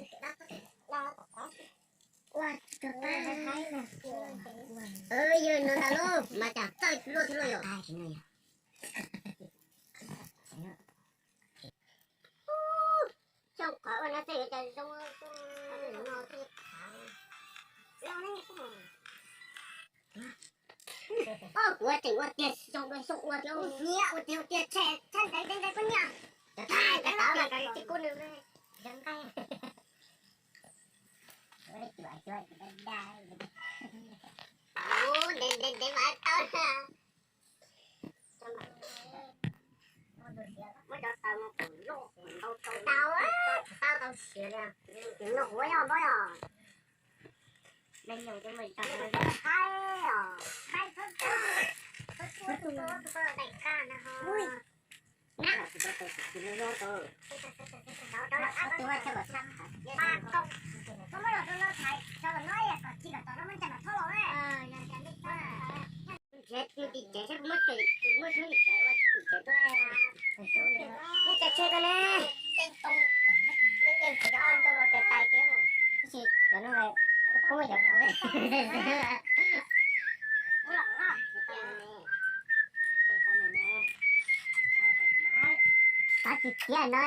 Ua, yog no ntag lauj, mas cas txawj luaj thiab lauj yom. Xyoo qhov ua no xwb yuav cas zoo no thiab. Kuv tseem ua tiag xyoo ua xyoo ua thiab, nyiam ua tiag ua tiag tshem tshaj ntev ntev ntev koj nyiam. Cov thaij cov tauv mas cov tsis kub nws. Ntev ntev ntev mas tau na. Muab cov taw no kom loj kom ntau tau, tau tau siav li. Nws no huav yog npab yog. Qaib os, qaib txhob txhob txhob txhob txhob daim qaj na ho. Nrhiav tus tim tsev saib muab tus tim tsev ua tim tsev tuaj. Muab cov tshuaj tuaj ne. Cov no poob yom. Qab tsis thiab no.